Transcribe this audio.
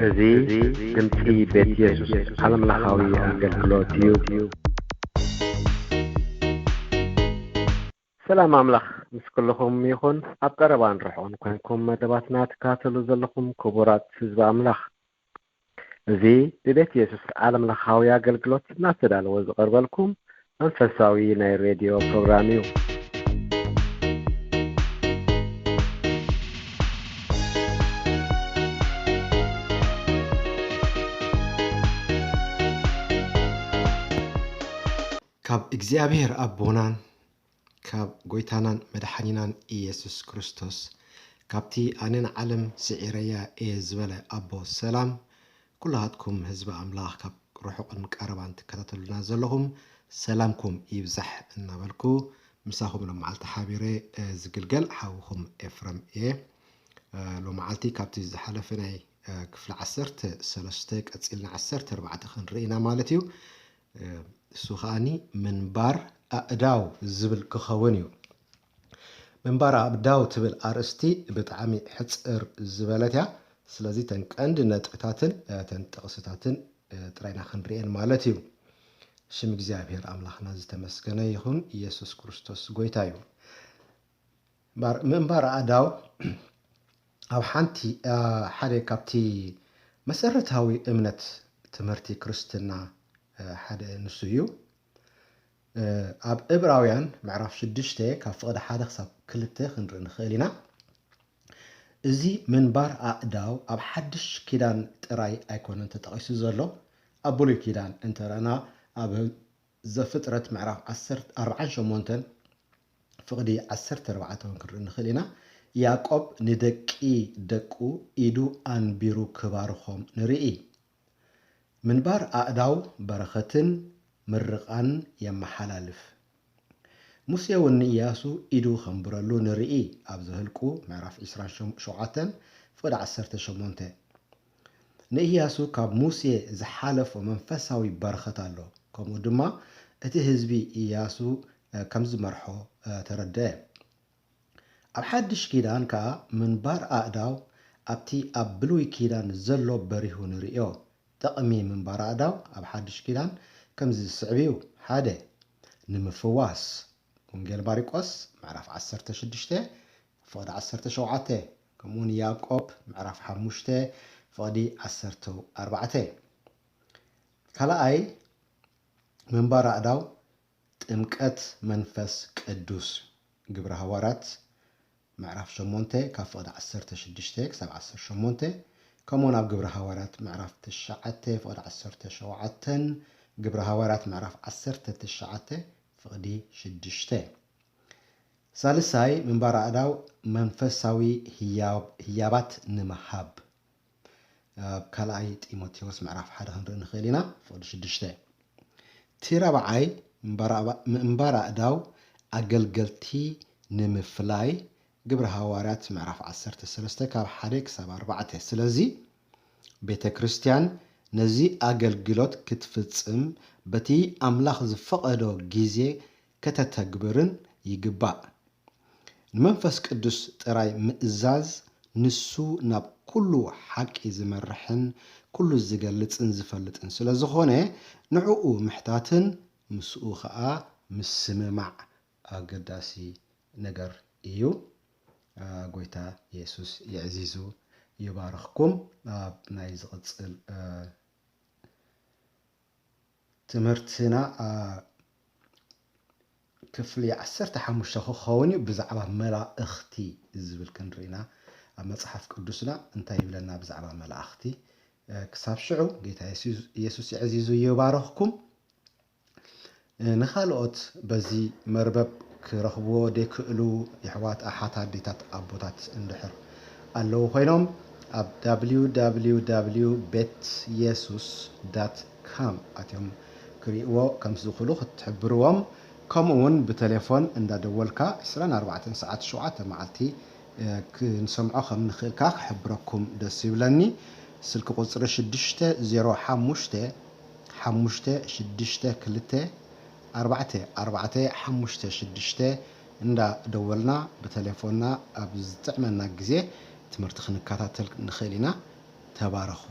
እዚ ድምጺ ቤት የሱስ ዓለምለኻዊ ኣገልግሎት እዩ። ሰላም ኣምላኽ ምስ ኩልኹም ይኹን። ኣብ ቀረባን ርሑቕን ኮንኩም መደባትና ትከታተሉ ዘለኹም ክቡራት ህዝቢ ኣምላኽ፣ እዚ ብቤት የሱስ ዓለምለኻዊ ኣገልግሎት እናተዳለወ ዝቐርበልኩም መንፈሳዊ ናይ ሬድዮ ፕሮግራም እዩ። ካብ እግዚኣብሔር ኣቦናን ካብ ጎይታናን መድሓኒናን ኢየሱስ ክርስቶስ፣ ካብቲ ኣነ ንዓለም ስዒረያ እየ ዝበለ ኣቦ ሰላም፣ ኩላሃትኩም ህዝቢ ኣምላኽ ካብ ርሑቕን ቀረባን ትከታተሉና ዘለኹም ሰላምኩም ይብዛሕ እናበልኩ፣ ምሳኹም ሎመዓልቲ ሓቢረ፣ እ፣ ዝግልገል ሓውኹም ኤፍረም እየ። እ፣ ሎመዓልቲ ካብቲ ዝሓለፈ ናይ፣ እ፣ ክፍሊ ዓሰርተ ሰለስተ ቀጺልና ዓሰርተ ኣርባዕተ ክንርኢ ኢና ማለት እዩ። እ፣ እሱ ከኣኒ ምንባር ኣእዳው ዝብል ክኸውን እዩ። ምንባር ኣእዳው ትብል ኣርእስቲ ብጣዕሚ ሕጽር ዝበለት እያ። ስለዚ ተን ቀንዲ ነጥብታትን፣ እ፣ ተን ጥቕስታትን፣ እ፣ ጥራይና ክንርእየን ማለት እዩ። ሽም እግዚኣብሔር ኣምላኽና ዝተመስገነ ይኹን። ኢየሱስ ክርስቶስ ጎይታ እዩ። ምንባር፣ ምንባር ኣእዳው ኣብ ሓንቲ፣ እ፣ ሓደ ካብቲ መሰረታዊ እምነት ትምህርቲ ክርስትና፣ እ፣ ሓደ ንሱ እዩ። እ፣ ኣብ ዕብራውያን ምዕራፍ ሽዱሽተ ካብ ፍቕዲ ሓደ ክሳብ ክልተ ክንርኢ ንኽእል ኢና። እዚ ምንባር ኣእዳው ኣብ ሓድሽ ኪዳን ጥራይ ኣይኮነን ተጠቒሱ ዘሎ። ኣብ ብሉይ ኪዳን እንተረኣና ኣብ ዘፍጥረት ምዕራፍ ዓሰርተ፣ ኣርባዓን ሸሞንተን ፍቕዲ ዓሰርተ ኣርባዕተ እውን ክንርኢ ንኽእል ኢና። ያዕቆብ ንደቂ ደቁ ኢዱ ኣንቢሩ ክባርኾም ንርኢ። ምንባር ኣእዳው በረኸትን ምርቓን የመሓላልፍ። ሙሴ እውን ንኢያሱ ኢዱ ኸንብረሉ ንርኢ። ኣብ ዘህልቁ ምዕራፍ ዕስራን ሸውዓተን ፍቕዲ ዓሰርተ ሸሞንተ። ንኢያሱ ካብ ሙሴ ዝሓለፎ መንፈሳዊ በረኸት ኣሎ። ከምኡ ድማ እቲ ህዝቢ ኢያሱ፣ እ፣ ከም ዝመርሖ፣ እ፣ ተረድአ። ኣብ ሓድሽ ኪዳን ከኣ ምንባር ኣእዳው ኣብቲ ኣብ ብሉይ ኪዳን ዘሎ በሪሁ ንርእዮ። ጥቕሚ ምንባር ኣእዳው ኣብ ሓድሽ ኪዳን ከምዚ ዝስዕብ እዩ። ሓደ፣ ንምፍዋስ። ወንጌል ማርቆስ ምዕራፍ ዓሰርተ ሽዱሽተ ፍቕዲ ዓሰርተ ሸውዓተ፣ ከምኡውን ያዕቆብ ምዕራፍ ሓሙሽተ ፍቕዲ ዓሰርተ ኣርባዕተ። ካልኣይ፣ ምንባር ኣእዳው ጥምቀት መንፈስ ቅዱስ። ግብረ ሃዋርያት ምዕራፍ ሸሞንተ ካብ ፍቕዲ ዓሰርተ ሽዱሽተ ክሳብ ዓሰርተ ሸሞንተ፣ ከምኡውን ኣብ ግብረ ሃዋርያት ምዕራፍ ትሽዓተ ፍቕዲ ዓሰርተ ሸውዓተን ግብረ ሃዋርያት ምዕራፍ ዓሰርተ ትሽዓተ ፍቕዲ ሽዱሽተ። ሳልሳይ፣ ምንባር ኣእዳው መንፈሳዊ ህያብ-፣ ህያባት ንምሃብ። ኣብ ካልኣይ ጢሞቴዎስ ምዕራፍ ሓደ ክንርኢ ንኽእል ኢና፣ ፍቕዲ ሽዱሽተ። እቲ ራብዓይ፣ ምንባር ኣባ-፣ ምንባር ኣእዳው ኣገልገልቲ ንምፍላይ፣ ግብረ ሃዋርያት ምዕራፍ ዓሰርተ ሰለስተ ካብ ሓደ ክሳብ ኣርባዕተ። ስለዚ ቤተ ክርስቲያን ነዚ ኣገልግሎት ክትፍጽም በቲ ኣምላኽ ዝፈቐዶ ግዜ ከተተግብርን ይግባእ። ንመንፈስ ቅዱስ ጥራይ ምእዛዝ፣ ንሱ ናብ ኩሉ ሓቂ ዝመርሕን ኩሉ ዝገልጽን ዝፈልጥን ስለ ዝኾነ፣ ንዕኡ ምሕታትን ምስኡ ኸኣ ምስምማዕ ኣገዳሲ ነገር እዩ። ኣ፣ ጎይታ የሱስ የዕዚዙ ይባርኽኩም። ኣብ ናይ ዝቕጽል፣ እ፣ ትምህርትና፣ ኣ፣ ክፍሊ ዓሰርተ ሓሙሽተ ክኸውን እዩ። ብዛዕባ መላእኽቲ ዝብል ክንርኢ ኢና። ኣብ መጽሓፍ ቅዱስና እንታይ ይብለና ብዛዕባ መላእኽቲ? እ፣ ክሳብ ሽዑ፣ ጌታ የሱስ፣ የሱስ የዕዚዙ ይባርኽኩም። እ፣ ንኻልኦት በዚ መርበብ ክረኽብዎ ዘይክእሉ የሕዋት፣ ኣሓት፣ ኣዴታት፣ ኣቦታት እንድሕር ኣለዉ ኮይኖም፣ ኣብ www ቤት የሱስ ዳት ካም ኣትዮም ክርእይዎ ከም ዝኽእሉ ክትሕብርዎም፣ ከምኡ እውን ብቴሌፎን እንዳደወልካ ዕስራን ኣርባዕተን ሰዓት ሸውዓተ መዓልቲ፣ እ፣ ክንሰምዖ ከም ንኽእልካ ክሕብረኩም ደስ ይብለኒ። ስልኪ ቁጽሪ ሽዱሽተ ዜሮ ሓሙሽተ፣ ሓሙሽተ ሽዱሽተ ክልተ፣ ኣርባዕተ ኣርባዕተ ሓሙሽተ ሽዱሽተ እንዳደወልና ብቴሌፎንና ኣብ ዝጥዕመና ግዜ ትምህርቲ ክንከታተል ንኽእል ኢና። ተባረኹ።